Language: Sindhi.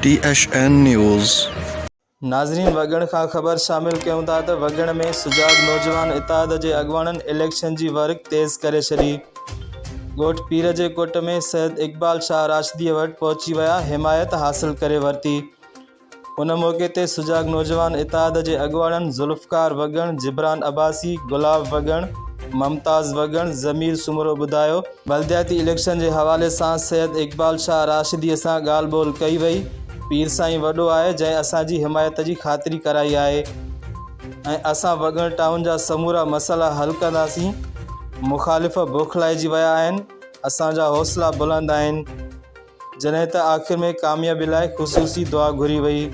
T H N news. ناظرين وڳڻ کان خبر شامل ڪيون ٿا ته وڳڻ ۾ سجاڳ نوجوان اتحاد جي اڳواڻن اليڪشن جي ورڪ تيز ڪري ڇڏي ڳوٺ پير جي ڪوٽ ۾ سيد اقبال شاهه راشديء وٽ پهچي ويا حمايت حاصل ڪري ورتي ان موقعي تي سجاڳ نوجوان اتحاد جي اڳواڻن ذوالفقار وڳڻ، جبران عباسي، گلاب وڳڻ، ممتاز وڳڻ، ضمير سومرو ٻڌايو. بلدياتي اليڪشن جي حوالي سان سيد اقبال شاهه راشديء سان ڳالهه ٻولهه ڪئي وئي، پير سائين وڏو آهي جنهن اسان جي حمايت جي خاطري ڪرائي آهي ۽ اسان وڳڻ ٽائون جا سمورا مسئلا حل ڪنداسين، مخالف بوکلائجي ويا آهن، اسان جا حوصلا بلند آهن. جڏهن ته آخر ۾ ڪاميابي لاء خصوصي دعا گهري وئي.